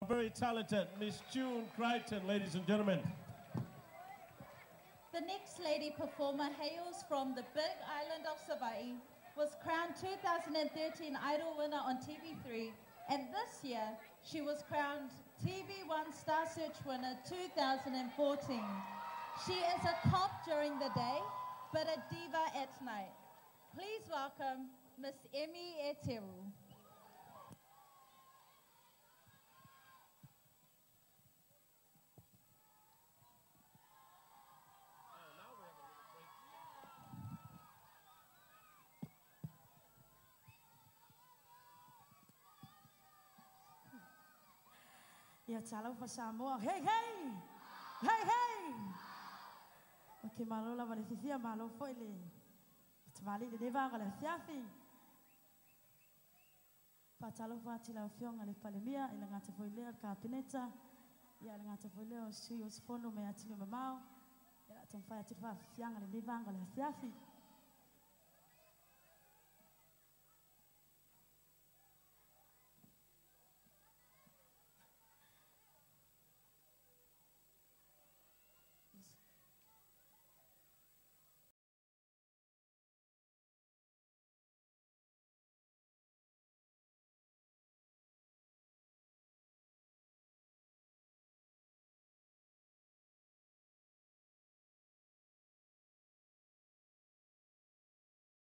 Very talented Miss June Crichton, ladies and gentlemen. The next lady performer hails from the big island of Savai'i, was crowned 2013 Idol winner on TV3, and this year she was crowned TV1 Star Search winner 2014. She is a cop during the day, but a diva at night. Please welcome Miss Emi Eteru. Ia talofa Samoa. Hey, hey! Hey, hey! Ok, malo lava le fifia, malo foi le tavali le leva le fiafi. Faatalofa atu i lau Afioga i le Palemia, i le gata foi lea o le Kapeneta, ia le gata foi lea o sui usufono mai atunuu mamao. Ia, o le a taumafai atu le faafiafiaga i lenei vaega o le afiafi.